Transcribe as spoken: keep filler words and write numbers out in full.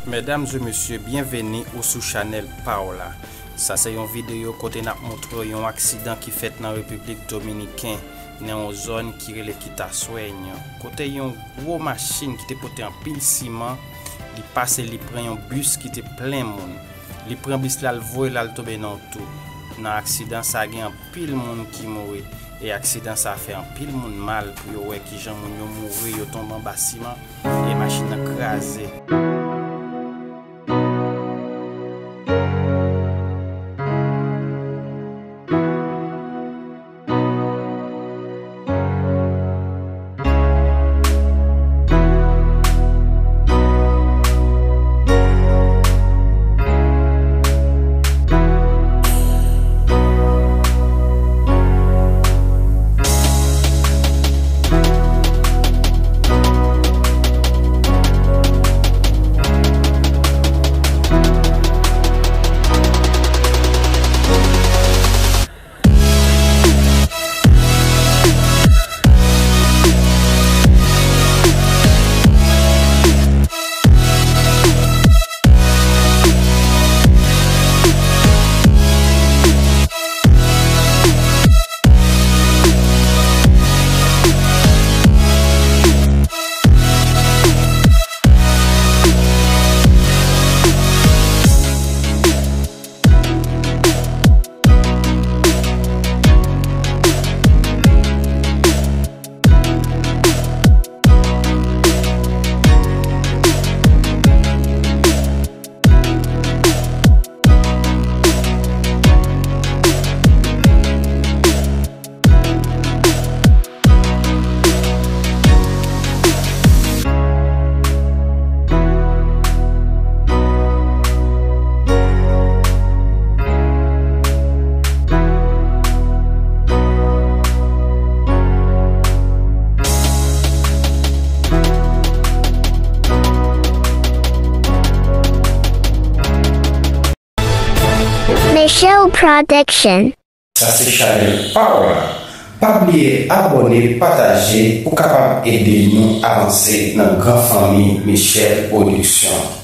Medam e mesye, byenveni ou sou chanèl pa w la. Sa se yon videyo kote n ap montre w yon aksidan ki fèt nan Repiblik Dominiken, nan yon zòn ki rele Quitassueño, kote yon gwo machin ki te pote anpil siman, li pase, li pran yon bis ki te plen moun. Li pran bis la, l voye l al tonbe nan yon tou. Nan aksidan sa, gen anpil moun ki mouri. E aksidan sa fè anpil moun mal pou yo wè kijan moun yo mouri, yo tonbe anba siman, e machin nan kraze. Michelle Production. Sa se chanèl pa w la. Pa bliye abòne, pataje pou kapab ede nou avanse nan gran fanmi Michelle Production.